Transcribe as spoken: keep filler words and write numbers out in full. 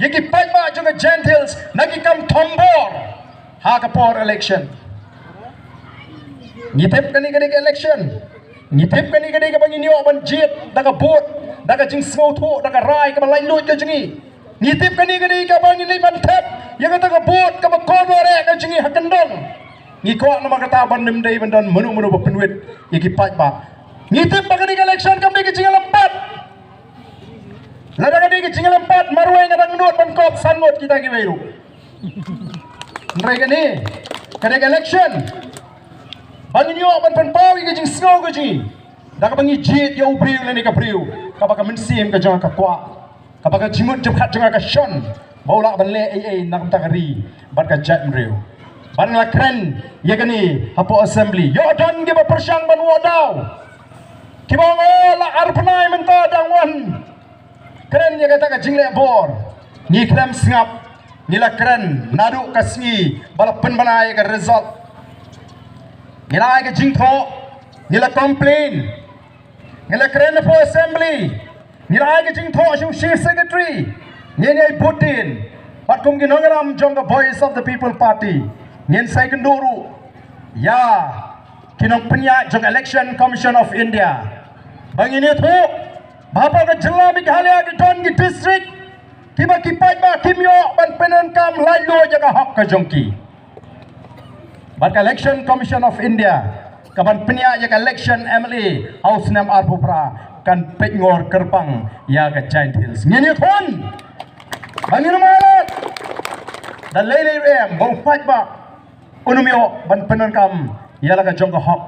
ïa ki paidbah jong ka Jaintia Hills na ki kam thombor ha ka por election. Ngi tip kane ka dei ka election. Ngi tip kane ka dei kaba ngin ïoh ban jied da ka vote, da ka jingsngewthuh, da ka rai kaba laitluid ka jong ngi. Ngi tip kane ka dei kaba ngin leit ban thep ïa kata ka vote kaba kordor eh ka jong ngi ha kyndong. Ngi kwah namar kata ban ym dei ban don mano mano ba pynwit ïa ki paidbah. Ngi tip ba kane ka election kam dei ka jingïalympat. Lada ka dei ka jingïalympat, marwei nga dang nud ban kop san ngut kita kiwei ruh. Hynrei kane ka dei ka election ba ngin ïoh ban pynpaw ïa ka jingsngew ka jong ngi da kaba ngi jied ïa u briew lane ka briew kaba ka mynsiem ka jong nga ka kwah, kaba ka jingmut jingpyrkhat jong nga ka shon ba u lah ban leh ei ei na ka bynta ka ri bad ka jaitbynriew. Bad nga la kren ïa kane hapoh assembly, ïoh don kiba pyrshang ban wad daw, kiba ong, "Oh, la ar bnai mynta dang wan kren ïa kata ka jingleh bor." Ngi khlem sngap, ngi la kren naduh ka sngi ba la pynbna ïa ka result. Ngi la ai ka jingthoh, ngi la complain, ngi la kren hapoh assembly, ngi la ai ka jingthoh sha u chief secretary. Ngin ïai bud dien bad kum ki nongïalam jong ka Voice of the People Party, ngin sa ïakynduh ruh ïa ki nongpynïaid jong Election Commission of India ba ngin ïathuh ba hapoh ka jylla Meghalaya ki don ki district kiba ki paidbah kim ïoh ban pyndonkam laitluid ïa ka hok ka jong ki. Bad ka Election Commission of India kaban pynïaid ïa ka election M L A ha u snem arphew phra kan peit ngor kyrpang ïa ka Jaintia Hills. Ngin ïakhun ba ngin ym ailad da lei lei ruh em ba u paidbah un ym ïoh ban pyndonkam ïa la ka jong ka hok